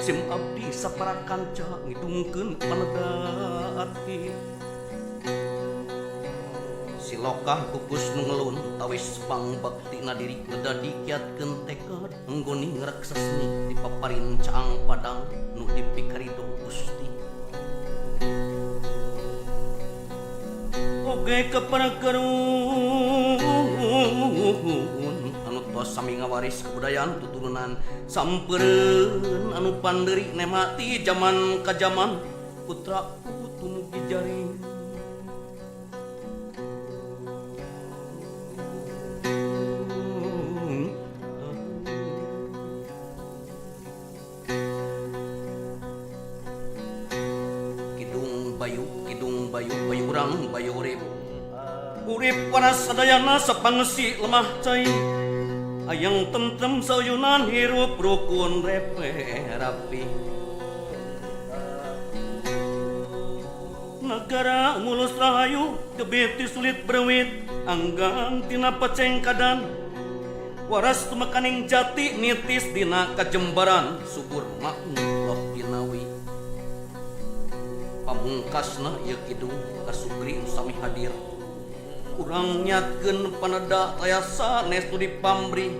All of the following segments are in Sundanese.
Sim abdi sapara kanca ngidungkeun paneda ati. Silokah kukus nu ngelun tawis pangbaktina diri leda dikiatkeun tekad nggoni ngreksesni di paparin caang padang nu dipikarido Gusti. Oge keparkeun anu tos sami ngawaris kebudayaan tuturunan sampereun anu panderi nemati zaman ka zaman putra putu mugi jaring. Kidung bayu bayu urang bayu urip urip panas sadayana sapangesi lemah cai ayang tentrem sauyunan hirup rukun repe rapi negara mulus rahayu kebiti sulit berwit anggang tina pacengkadan waras tumekaning jati nitis dina kajembaran subur makmur dinawi pamungkasna ieu kidung kasukri sami hadir urang nyatkeun paneda tayasa sanes nu dipamri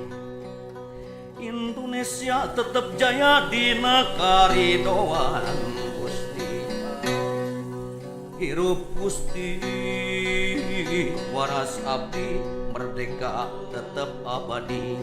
Indonesia tetep jaya dina karidoan Gusti hirup Gusti waras abdi merdeka tetep abadi.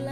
La